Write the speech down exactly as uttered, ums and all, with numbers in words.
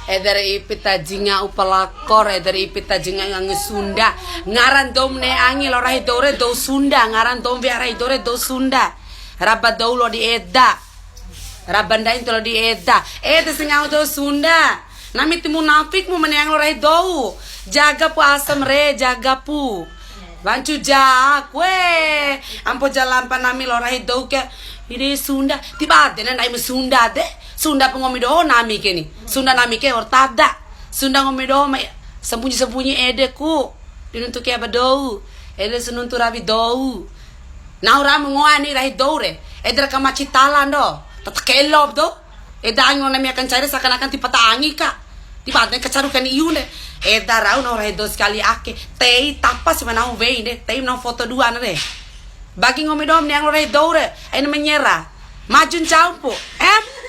Ede re ipi ta jinga upa lakor, ede re ipi ta jinga angi Sunda. Ngaran dou ma ne'e angi lao rahi dou re dou Sunda, ngaran dou ma weha rahi dou re dou Sunda. Raba dou lao di eda. Raba ndai ntu lao di eda. Ede si ngau dou Sunda. Nami ti munafik mu ma ne'e angi lao rahi dou. Jaga pu asam re, jaga pu. Wancu ja, kue. Ampo ja lampa nami lao rahi dou ke. Ede Sunda. Ti bade na ndai ma Sunda de. Sunda pu nggomi doho nami ke ni. Sunda nami ke wa'ur tada. Sunda nggomi doho ma sambunyi-sambunyi ede ku. Di nuntu ke ba dou. Ede si nuntu rawi dou. Nahu ra mu ngoa ni rahi dou re. Ede ra kamaci tala ndo. Tata kelop do. Eda angi nami aka ncai re seakan-akan ti pata angi ka. Ti bade kacaru kani iu nde. Eda rau nahu rahi dou sakali ake. Tei tapa si ma nahu wei nde. Tei ma nahu foto dua na re. Bagi nggomi doho ma ne'e angi lao rahi dou re. Aina manyera. Maju ncau mpu. Em.